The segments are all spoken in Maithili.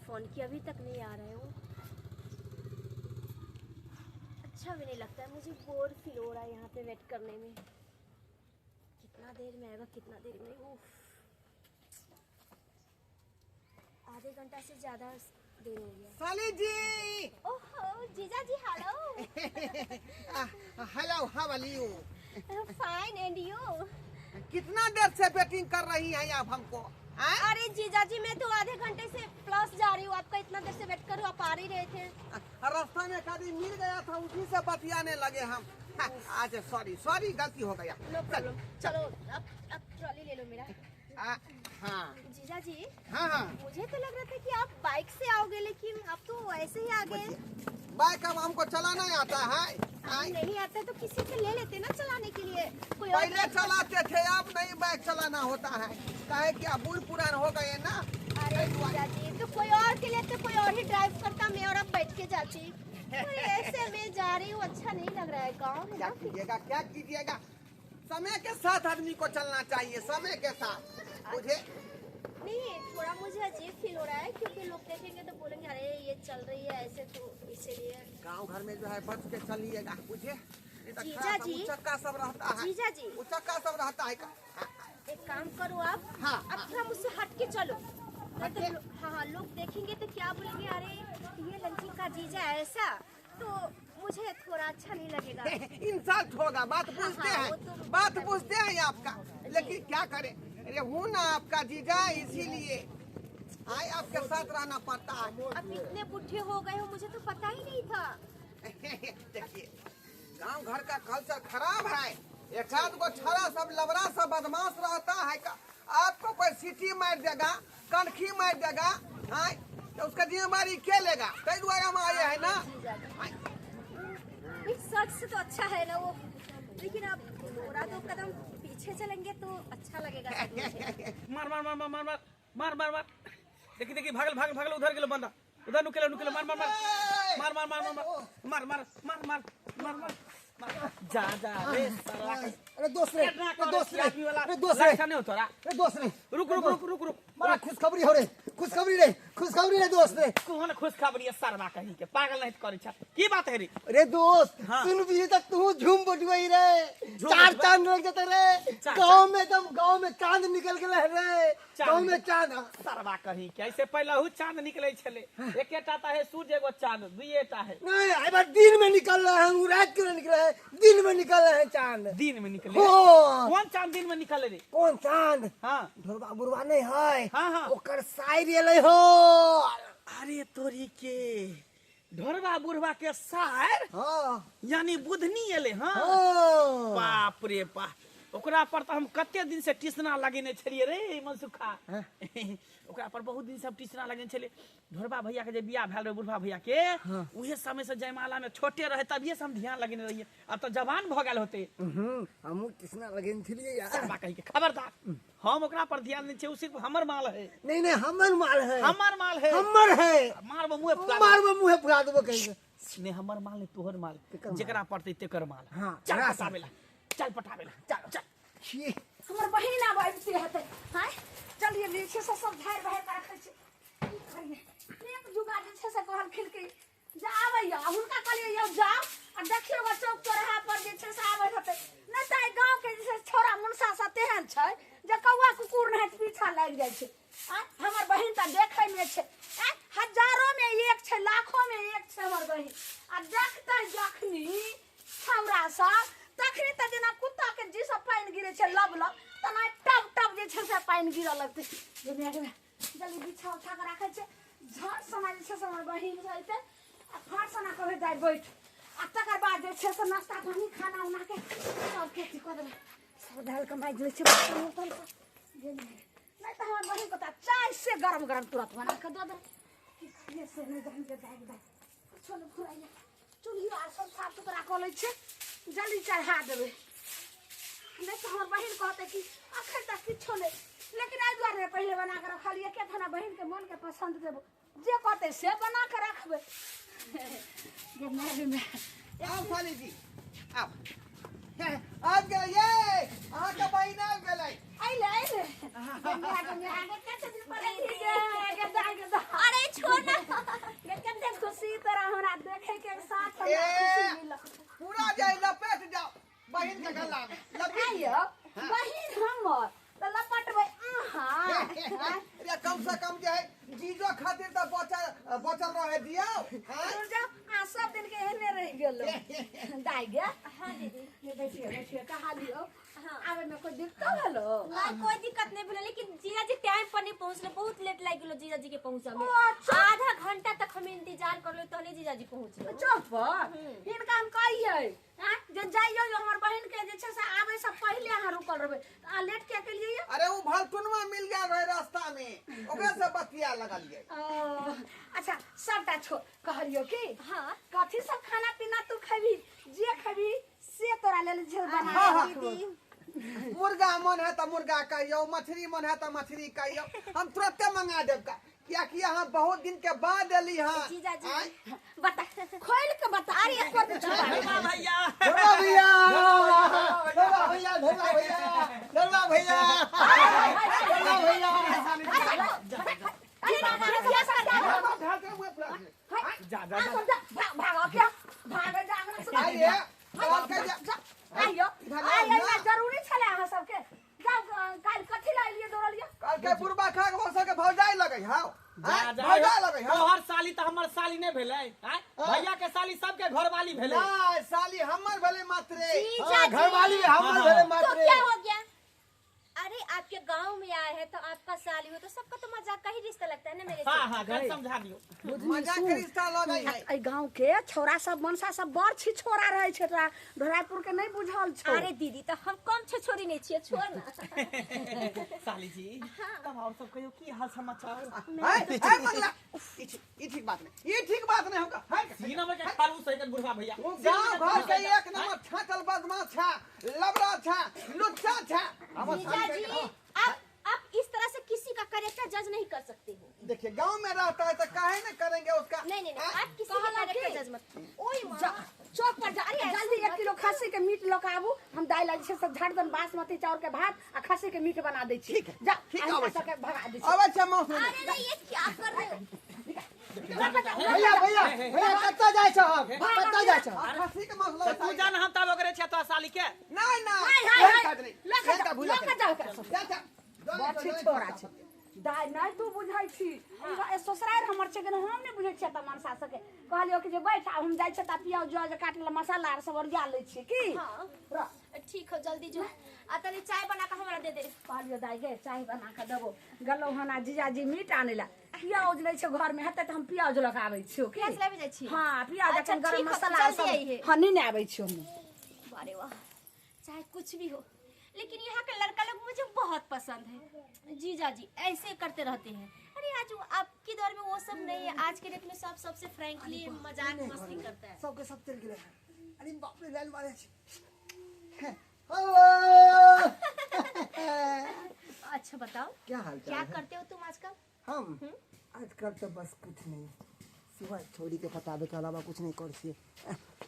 फ़ोन किया, अभी तक नहीं आ रहे हो। अच्छा भी नहीं लगता है मुझे, बोर फील हो रहा है यहाँ पे वेट करने में। कितना देर में आएगा, कितना देर में, उफ, आधे घंटा से ज़्यादा देर हो गया। साली जी। ओहो जीजा जी, hello. Hello, how are you? Fine and you? कितना देर से वेटिंग कर रही हैं आप हमको? अरे जीजा जी मैं तो आधे घंटे से प्लस जा रही हूँ, आपका इतना देर से वेट करूँ, आप आ ही रहे थे। रास्ता में एक आदमी मिल गया था, उसी से बतियाने लगे हम। अच्छा सॉरी सॉरी, गलती हो गया। नो प्रॉब्लम, चलो अब ट्रॉली ले लो मेरा। हाँ जीजा जी। हाँ हाँ, मुझे तो लग रहा था कि आप बाइक से आओगे, लेकिन आप तो ऐसे ही आ गए। बाइक अब हमको चलाना आता है। नहीं आता तो किसी से ले लेते ना चलाने के लिए। कोई पहले चलाते थे, अब नहीं बाइक चलाना होता है, काहे कि अब बूढ़ पुरान हो गए ना। अरे जीजा जी तो कोई और के लिए तो कोई और ही ड्राइव करता, मैं और आप बैठ के जाती। ऐसे मैं जा रही हूँ, अच्छा नहीं लग रहा है। गाँव में क्या कीजिएगा, क्या कीजिएगा, समय के साथ आदमी को चलना चाहिए, समय के साथ। मुझे नहीं, थोड़ा मुझे अजीब फील हो रहा है क्योंकि लोग देखेंगे तो बोलेंगे अरे ये चल रही है ऐसे, तो इसीलिए गांव घर में जो है बच के चलिएगा। मुझे जीजा जी उचक्का सब रहता है। जीजा जी उचक्का सब रहता है। एक काम करो आप, हाँ, अब थोड़ा मुझसे हट के चलो। तो हाँ हाँ, लोग देखेंगे तो क्या बोलेंगे, अरे ये लड़की का जीजा ऐसा, तो मुझे थोड़ा अच्छा नहीं लगेगा। इंसल्ट होगा। बात पूछते हैं, बात पूछते हैं आपका, लेकिन क्या करें, अरे हूँ ना आपका जीजा, इसीलिए आए आपके साथ रहना पड़ता है। अब इतने बुढ़े हो गए हो, मुझे तो पता ही नहीं था। देखिए गांव घर का कल्चर खराब है, एक आध को छड़ा सब लबरा सब बदमाश रहता है। आपको कोई सीटी मार देगा, कनखी मार देगा, आए तो उसका जिम्मेदारी क्या लेगा? कई द्वारा हम आए है ना। सच से तो अच्छा है ना वो, लेकिन आप थोड़ा दो कदम पीछे चलेंगे तो अच्छा लगेगा। मार मार मार मार मार मार मार मार मार, देखी देखी, भागल भागल भागल, उधर गेलो बंदा, उधर नुकेलो नुकेलो, मार मार मार मार मार मार मार मार मार मार मार मार मार, जा जा रे साला। अरे दोस्त रे, दोस्त रे, अरे दोस्त रे, नहीं हो तोरा। अरे दोस्त रे, रुक रुक रुक रुक रुक, बड़ा खुशखबरी हो रे, खुशखबरी रे, खुशखबरी रे दोस्त रे। कोन खुशखबरी है सरवा कहीं के, पागल नहीं करै छ, की बात है रे? अरे दोस्त हाँ। सुन भी त तू झूम बटुई रे, चार चांद लग जाता रे गांव में, एकदम गांव में चांद निकल गेल रे, गांव में चांद। सरवा कहीं के, ऐसे पहले हु चांद निकले छले, एकेटा त है सूरज, एगो चांद, दुइएटा है। नहीं आई बार दिन में निकल रहा है, रात के निकला है, दिन में निकल रहा है चांद। दिन में निकले? कौन चांद दिन में निकले रे? कौन चांद? हाँ ढोरबा बुरबा नहीं है, हाँ हाँ, ओकर साइर एलै हो। अरे तोरी के ढोरबा बुढ़वा के साइर, हाँ यानी बुधनी एलै। हाँ हाँ, बाप रे बाप, ओकरा पर तो हम कते दिन से टिसना लगेने छलिए रे मनसुखा। ओकरा पर बहुत दिन से हम टिसना लगेने छलिए। ढोरबा भैया के जे बियाह भेल रहे बुढ़वा भैया के, उहे समय से जयमाला में छोटे रहे तभिए से हम ध्यान लगेने रहिए, अब तो जवान भ गेल होते। हमहू टिसना लगेने छलिए यार। सरबा कही के खबरदार, हम ओकरा पर ध्यान नहीं छे, उ सिर्फ हमर माल है। नहीं नहीं हमर माल है, हमर माल है, हमर है। मारबो मुंह फुला, मारबो मुंह फुला देबो कहीं ने। हमर माल नहीं तोहर माल, जेकरा पड़तै तेकर माल। हां चल पटाबेला, चल पटाबेला, चल चल। हमर बहिन आब आबिते हेतै। हाय चलिए जे छै से सब झाड़ि बहारि कऽ रखै छै। की करियै, एक जुगा जे छै से कहलखिन कि जे आबैया, हुनका कहलियै यौ जाउ आ देखियौ ग चौक चौराहा पर जे छै से आबैत हेतै, नहि तऽ एहि गाँवके जे छै छौड़ा मुनसा सब तेहन छै जे कौआ कुकुर नाहित पीछा लागि जाइ छै। आँय हमर बहिन तऽ देखैमे छै, आँय हजारोमे एक छै, लाखोमे एक छै हमर बहिन। आ देखतै जखनी छौड़ा सब तखनी तऽ जेना कुत्ता के जी सब पानि गिरै छै लब लब, तेना टब टब जे छै से पानि गिरऽ लगतै। जे माय गे माय, जल्दी बिछा उछा कऽ राखै छै। झट सना जे छै से हमर बहिन अयतै आ फट सना कहबै दाइ बैठ, आ तकर बाद जे छै से नाश्ता पानी खाना उना के सबके अथी कऽ देबै, सब दालि के माजि लै छै बर्तन उर्तन सब। नहि तऽ हमर बहिन के तऽ चाय से गरम गरम तुरंत बना कऽ दऽ देबै। की करियै से नहि जानि जे दाइ दाइ किछो नहि फुराइया। चूल्ही आर सब साफ सुथरा कऽ लै छियै, जल्दी चढ़ा देबै, नहि तऽ हमर बहिन कहतै कि अखन तक किछो नहि। लेकिन एहि दुआरे पहिले बना कऽ रखलियै कि अपना बहिनके मोनके पसन्द देबो, जे कहतै से बना कऽ रखबै। गे माय गे माय। आउ साली जी, आउ आबि गेलै, ये अहाँके बहिन आबि गेलै। आइले आइले अरे छोड़ ना कते खुशी तोरा हमरा देखे के साथ हमरा खुशी मिलल। पूरा जाय लपेट जाओ बहिन के गला में लपेट आइयो बहिन हमर त लपटबै अहाँ। अरे कम से कम जे है जीजो खातिर त बचल बचल रहे दियो। हां दूर जाओ आ सब दिन के एहने रहि गेलो। दाइ गे। हां दीदी ये बैठिए बैठिए कहा लियो। आवे में कोई दिक्कत भेलो? ना कोई दिक्कत नहीं भेलो, लेकिन जीजा जी टाइम पर नहीं पहुंचले, बहुत लेट लाग गेलो जीजा जी के पहुंचे में। आधा घंटा तक हम इंतजार करलो तहने जीजा जी पहुंचलो। चौक पर हिनका हम कहियै हां जे जाइयो हमर बहिन के जे छै से आवे से पहिले अहाँ रुकल रहबै, आ लेट के के लिए। अरे वो भलटुनवा मिल गया रहे रास्ता में, ओकरे से बतिया लगलियै। अच्छा सबटा छोड़ कहलियो की हां कथी सब खाना पीना तू खेबी जे खेबी से तोरा लेल जे बना दीदी। मुर्गा मन है तो मुर्गा कहियो, मछली मन है तो मछली कहियो, हम तुरंते मंगा देब का किया कि यहाँ बहुत दिन के बाद एली। हां जीजा जी बता खोल के बता। अरे एक पर धन्यवाद भैया धन्यवाद भैया धन्यवाद भैया धन्यवाद भैया धन्यवाद भैया। अरे जा जा जा भागो क्या भागो जा आइए आइयो आइयो जरूरी छले अहाँ सबके। जाओ काल कथी ला एलियै दौड़लियै? काल के बुढ़बा खा के भौसा के भौजाई लगै हां भौजाई लगै हां। तोहर साली त हमर साली नै भेलै भैया के साली सबके घरवाली भेलै। ना साली हमर भेलै मात्रे। हां घरवाली हमर भेलै मात्रे। तो क्या हो गया? अरे आपके गांव में आए हैं तो आपका साली हो तो सबका तो मजाक का ही रिश्ता लगता है ना मेरे से। हां हां घर समझा दियो मजाक के रिश्ता लगै है। ए गांव के छोरा सब मनसा सब बड़ छी छोरा रहै छै तोरा ढोरापुर के नहीं बुझल छौ। अरे दीदी तो हम कम छे छोरी नहीं छिए, छोड़ ना। साली जी तब और सब कहियो की हाल समाचार? है है मंगला ई ठीक बात नहीं, ई ठीक बात नहीं हमका। है ई नंबर के खारू सही कन बुढ़वा भैया गांव घर के एक नंबर छाटल बदमाश छा, लबड़ा छा, लुच्चा छा। हमर जी आप इस तरह से किसी का करेक्टर जज नहीं कर सकते हो। देखिए गांव में रहता है तो काहे न करेंगे उसका। नहीं नहीं नहीं आप किसी का करेक्टर जज मत। ओए मां चौक पर जा, अरे जल्दी 1 किलो खस्सी के मीट ल के आबू, हम दाइल जे सब झाड़ दन बासमती चाउर के भात आ खस्सी के मीट बना दै छी। जा ठीक है सबके भगा दै छी। आबै छै मौस। अरे नहीं ये क्या कर रहे हो? भैया भैया भैया कत्ता जाय छ हम कत्ता जाय छ? खस्सी के मांस ल तू जान हम तब ओकरे छ तो साली के। नहीं नहीं हाय हाय लके जाओ जा जा बड़ छोरा छै दाइ नहीं तू बुझै छी ससुरारि हमर छै हम नहीं बुझै छियै त मनसा सबके। कहलियो कि जे बैठ हम जाइ छै त पियाज जौ जे काटल मसाला आर सब ओरिया लै छियै की। हां ठीक हो जल्दी जो आ तनी चाय बना के हमरा दे दे। कहलियो दाइ गे चाय बना के देबो। गेलौ हन आ जीजाजी मीट आनै ला, पियाज लै छै घर में हेतै त हम पियाज लऽ के आबै छियौ। पियाज लाबि जाइ छी? हां पियाज अखन गरम मसाला सब हां नहीं आबै छियौ हम। अरे वाह चाहे कुछ भी हो लेकिन यहाँ के लड़का लोग मुझे बहुत पसंद है। जीजा जी ऐसे करते रहते हैं। अरे आज आपके दौर में वो सब नहीं है, आज के डेट में सब सबसे फ्रैंकली मजाक मस्ती करता है। सबके सब चल गए। अरे बाप रे लाइन मारे। हेलो अच्छा बताओ क्या हाल क्या करते हो तुम आजकल? हम आजकल तो बस कुछ नहीं, सिवाय छोरी के पटावे के अलावा कुछ नहीं कर सी।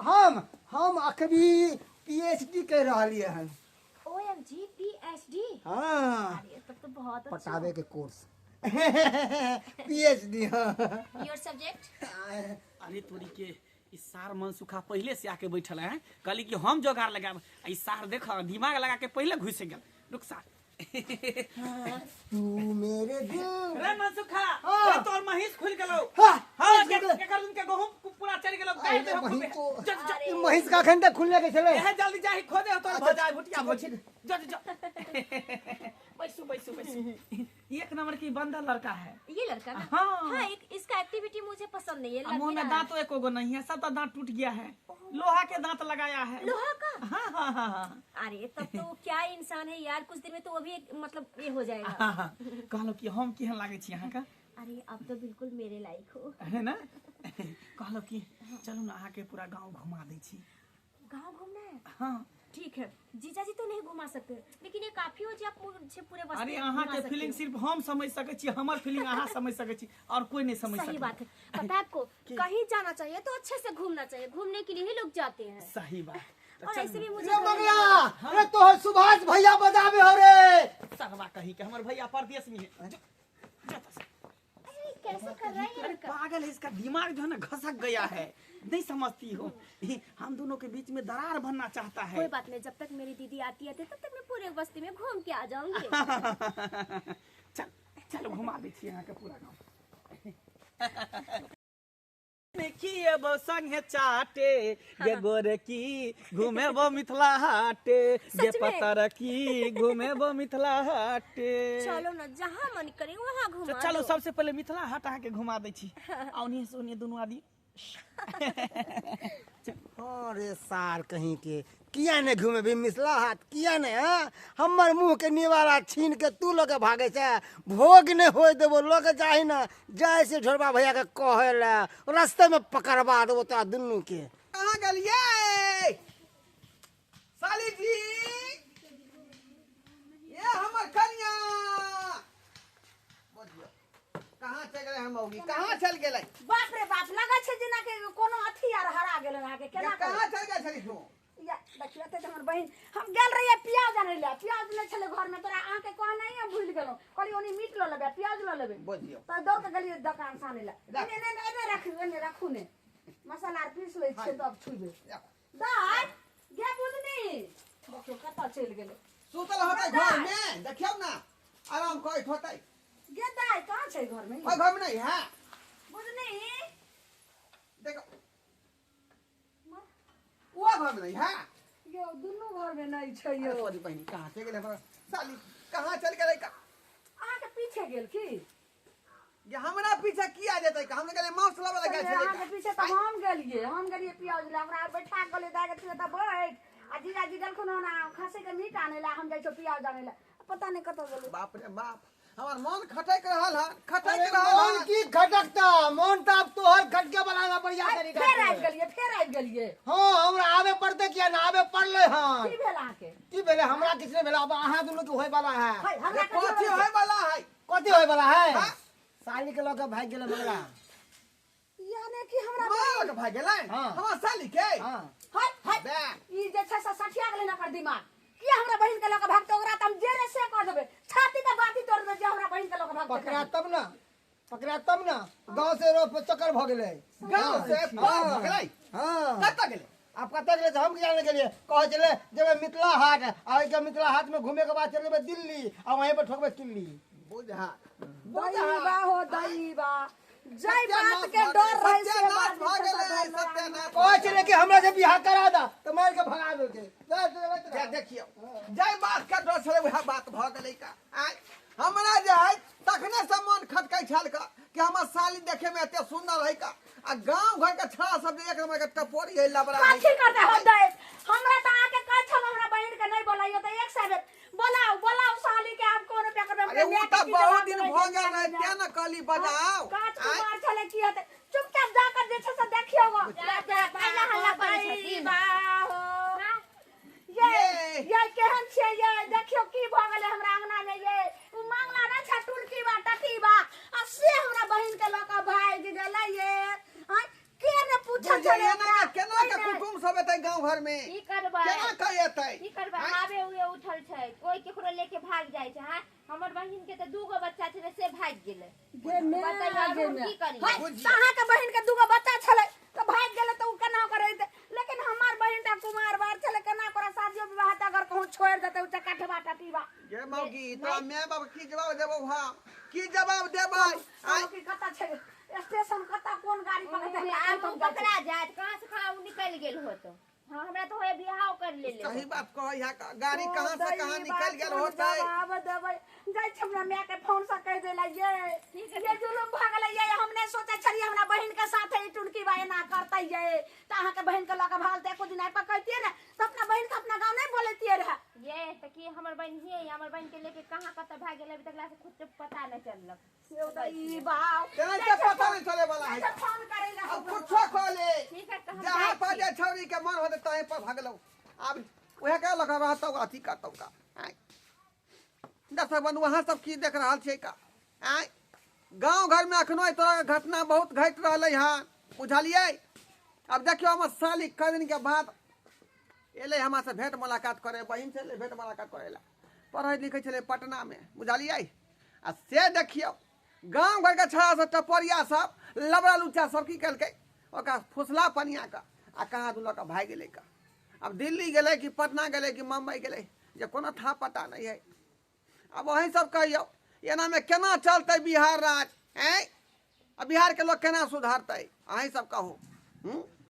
हम अखनी पीएचडी कर रहलिए हन। OMG PhD? हाँ अरे तब तो बहुत अच्छा। पटावे के कोर्स पीएचडी। हाँ your subject? अरे तोरी के इस सार मनसुखा पहले से आके बैठल है, कहली कि हम जोगार लगाब। ई सार देख दिमाग लगा के पहले घुस गेल। रुक सार तू मेरे दिल रे मनसुखा रे तोर महीस खुल गेलौ। हां हां केकर दिन के गहूं पूरा चल गेलौ। गाय दे ई महीस का अखन तक खुलने के छले। एहे जल्दी जाहि खोदे तोर भजाय भुटिया भोछि। जो जो बैसू बैसू बैसू। एक नंबर की बंदा लड़का है ये लड़का ना। हाँ, हाँ एक इसका एक्टिविटी मुझे पसंद नहीं है। मुंह में दांत एको गो नहीं है, सब तो दांत टूट गया है, लोहा के दांत लगाया है। लोहा का? हाँ हाँ हाँ हाँ। अरे तब तो क्या इंसान है यार, कुछ दिन में तो वो भी एक, मतलब ये हो जाएगा। हाँ हाँ। कहलो कि हम केहन लागे छी अहाँ का? अरे अब तो बिल्कुल मेरे लायक हो है ना। कहलो कि चलू ना अहाँ के पूरा गांव घुमा दै छी। गांव घूमना है? हाँ ठीक है, जीजाजी तो नहीं घुमा सकते लेकिन ये काफी हो जे आप मुझे पूरे बस्ती। अरे अहाँ के फीलिंग सिर्फ हम समझ सके छी, हमर फीलिंग अहाँ समझ सके छी और कोई नहीं समझ सही सके। बात है। पता है आपको कहीं जाना चाहिए तो अच्छे से घूमना चाहिए, घूमने के लिए ही लोग जाते हैं। सही बात। और ऐसे भी मुझे रे मंगला, रे तोहर सुभाष भैया बजाबे हो रे। सरवा कही के हमर भैया परदेश में है। जो तो। अरे कैसे कर रहा है ये अरे लड़का? पागल है, इसका दिमाग जो है ना घसक गया है, नहीं समझती हो। हम दोनों के बीच में दरार बनना चाहता है। कोई बात नहीं, जब तक मेरी दीदी आती है तब तक मैं पूरे बस्ती में घूम के आ जाऊंगी। चल चल घुमा दै छी अहाँके पूरा गाँव। खिएबो संगे चाटे गे गोरकी, घुमेबो मिथिला हाटे गे सच में? पतरकी, घुमेबो मिथिला हाटे। चलो ना, जहाँ मन करे वहाँ घुमा तो चलो दो। सबसे पहले मिथिला हाट अहाँके घुमा दै छी। आ ओनिये से ओनिये दुनू आदमी। अरे सार कहीं के किया ने घुमेबी मिथिला हाट, किया ने? हाँ, हमर मुंह के निवारा छीन के तू लगे भागे छै। भोग ने होय देबो, लगे जाही ना जाय से ढोरबा भैया के कहे ला, रास्ते में पकड़वा देबो तोरा दुनू के। कहाँ गेलियै साली जी? ये हमर कनिया बोलियो, कहाँ चल गेलै हम मौगी, कहाँ चल गेलै? बाप रे बाप, लगै छै जेना कि कोनो अथी आर हरा गेल अहाँके। केना ये कहाँ चल गेल छली तू? या देखियो तऽ हमर बहिन, हम गेल रहियै प्याज आनै लए, प्याज नहि छलै घरमे। तोरा अहाँके कहनाइ हम भूलि गेलहुँ, कहलियै ओनी मीट लऽ लेबै, प्याज लऽ लेबै। बोलियो। तऽ दौड़ कऽ गेलियै दोकान से आनै लए। राख। एने एने एने राखू, एने राखू ने, मसाला आर पीस लै छियै तब छुबै। राख। दाय गे बुझनी, देखियौ कतऽ चलि गेलै। सुतल होतै घर में, देखियौ ना, आराम करैत होतै। गे दाय, कहाँ छै घरमे? ओहि घर में नहीं है। बुझनी। देखो, वो घर में नहीं है। यौ, दुनू घरमे नहि छै यौ। अरे तोरी बहिन, कहाँ चल गेलै हमर साली, कहाँ चल गेलै का? अहाँके पीछे गेल की? ये हमरा पीछे किया जेतै? हम गेलै मांस लाबै लए गेल छलै। अहाँके पीछे तऽ हम गेलियै, हम गेलियै प्याज लए, हमरा बैठा के कहलियै दाय गे, तू एतऽ बैठ, आ जीजाजी गेलखुन हन खस्सीके मीट आनै लए, हम जाइ छियौ प्याज आनै लए। पता नहि कतऽ गेलै। बाप रे बाप, हमर मन खटक रहल हन, खटक अरे रहल मन हन। की खटकता? मन तऽ आब तोहर खटके वाला बढ़िया आइ तरीका फेर से। आबि गेलियै, फेर आबि गेलियै। हाँ, हमरा आबे पड़तै, किया ना आबे पड़लै हन। की भेल अहाँके? की भेलै? हमरा किछु नहि भेलै, आब अहाँ दुनू के होय वाला है। है, हमरा ये कथी होय वाला है? कथी होय वाला है? हाँ? साली के लऽ के भागि गेलै मंगला। यानी कि हमरा मार के भाग गेलै? हाँ। हमर साली के? हाँ। है है। बे। ई जे छै से सठिया गेलै ने ओकर दिमाग। किया हमरा बहिन के लऽ के भागतै? ओकरा तऽ हम जेरे से कऽ देबै, छाती के बाती तोड़ देबै जे हमरा बहिन के लऽ के भागतै। पकड़ा तब ना, पकड़ा तब ना। गाँव से रोप चक्कर भऽ गेलै। गाँव से पार भऽ गेलै? हाँ। कतऽ गेलै? आब कतऽ गेलै से हम की जाने गेलियै। कहै छलै जेबै मिथिला हाट, आ ओहिके मिथिला हाट में घूमे के बाद चलि जेबै दिल्ली, आ वहीं पर ठोकबै किल्ली। बुझा। दैबा हो दैबा, जै बात सत्यानाश के भऽ डर गेलै, रहै से सत्यानाश बात भऽ जे छै से गेलै, डर रहै। सत्यानाश। कहै छलै कि हमरा से बियाह करा दा, तऽ मारि के भगा देलकै। जा, जा, जा, जा, जा। देखियौ, जाहि बात के डर छलै वएह बात भऽ गेलै का। आँय, हमरा जे है तखने से मन खटकै छल का कि हमर साली देखे में एते सुंदर है का, आ गांव घर के छड़ा सब जे एक नंबर के टपोरी है, लबड़ा है। कथी करतै हो दै? हमरा तऽ अहाँके कहै छल हमरा बहिन के नहि बोलाइयो, तऽ एक सए बेर बोलाउ बोलाउ साली के, आब कोन रुपया करबै? अरे ओ तऽ बहुत दिन भऽ गेल रहै, तें ने कहली बजाउ। काज आँय, कुमार छलै की हेतै? चुपचाप जाकर जे छै से देखियौ गो। जा, जा, कैला हल्ला करै छथिन? हो हाँ? ये ये। ये केहन छियै ये? देखियौ की भऽ गेलै हमरा अंगना मे। ये उ मांगला नहि छै टुनकी बा टटी बा, आ से हमरा बहिन के लऽ कऽ भागि गेलै ये। आँय, के ने पूछल बुझलियै छलै ने ओकरा? केना के कोइ नहि। कुटुम सब एतै गांव घर में, की करबै? केना के एतै? की करबै? आँय, आबे उहे उठल छै, कोई केकरो लेके भाग जाइ छै। हाँ, हमर बहिन के तऽ दूगो बच्चा छलै से भागि गेलै। गे मे, बताइए आब गे हम मे। की करियै? है, तऽ अहाँके बहिन के दूगो बच्चा छलै तऽ भागि गेलै तऽ उ केना ओकर हेतै? लेकिन हमर बहिन तऽ कुमार बार छलै, केना ओकरा शादियो विवाह तऽ अगर कहूँ छोड़ि देतै उ चकाठबा टटीबा? गे मौगी, तोरा माय बाप की जवाब देबौ? हम की जवाब देबै? आँय, की कतऽ छै स्टेशन, कतऽ कोन गाड़ी पकड़तै हमरा? आब उ पकड़ा जायत, कहाँ से कहाँ उ निकलि गेल होत। हाँ, हमरा तऽ होय बियाह कर ले। सही बात कहै है, गाड़ी कहाँ से कहाँ निकल गेल होतै। जवाब देबै, जाइ छी हमरा माय के फोन से कहि देला ये ये जुलुम भऽ गेलै। ये हम नहि सोचै छलियै हमरा बहिन के साथे ई टुनकी बा एना करतै। ये तऽ अहाँके बहिन के लऽ कऽ भागतै, एको दिन आबि कऽ कहितियै ने तऽ अपना बहिन के अपना गाँव नहि बोलैतियै रहए? ये तऽ की हमर बहिन हिये, हमर बहिन के लेके कहाँ कतऽ भागि गेलै, अभी तक ला से खुद के पता नहि चललक। से तऽ ई बाप तेना के पता नहीं चले वाला है। फोन करै लए। अब कुछो कह ले। ठीक है, तऽ हम जहाँ जाइ पर छी। जे छौरी के मन होतै तहीं पर भगलौ। आब उएह के लऽ कऽ रहतौ, अथी करतौ का। आँय दर्शक बंधु, अहाँ सब की देख रहल छियै का? आँय, गाँव घर में अखनो एहि तरह के घटना बहुत घटि रहलै हँ, बुझलियै? आब देखियौ, हमर साली कए दिन के बाद एलै हमरा से भेंट मुलाकात करे, बहिन से एलै भेंट मुलाकात करे ला, पढ़ै लिखै छलै पटनामे, बुझलियै? आ से देखियौ गाँव घरके छड़ा सब, टपरिया सब, लबड़ा लुच्चा सब की केलकै, ओकरा फुसला पनिया कऽ आ कहाँ दू लऽ कऽ भागि गेलै कऽ। आब दिल्ली गेलै कि पटना गेलै कि मुम्बई गेलै, जे कोनो था पता नहि है। आब अहीं सब कहियौ एनामे केना चलतै बिहार राज? आँय, आ बिहारके लोक केना सुधरतै? अहीं सब कहू। हूँ।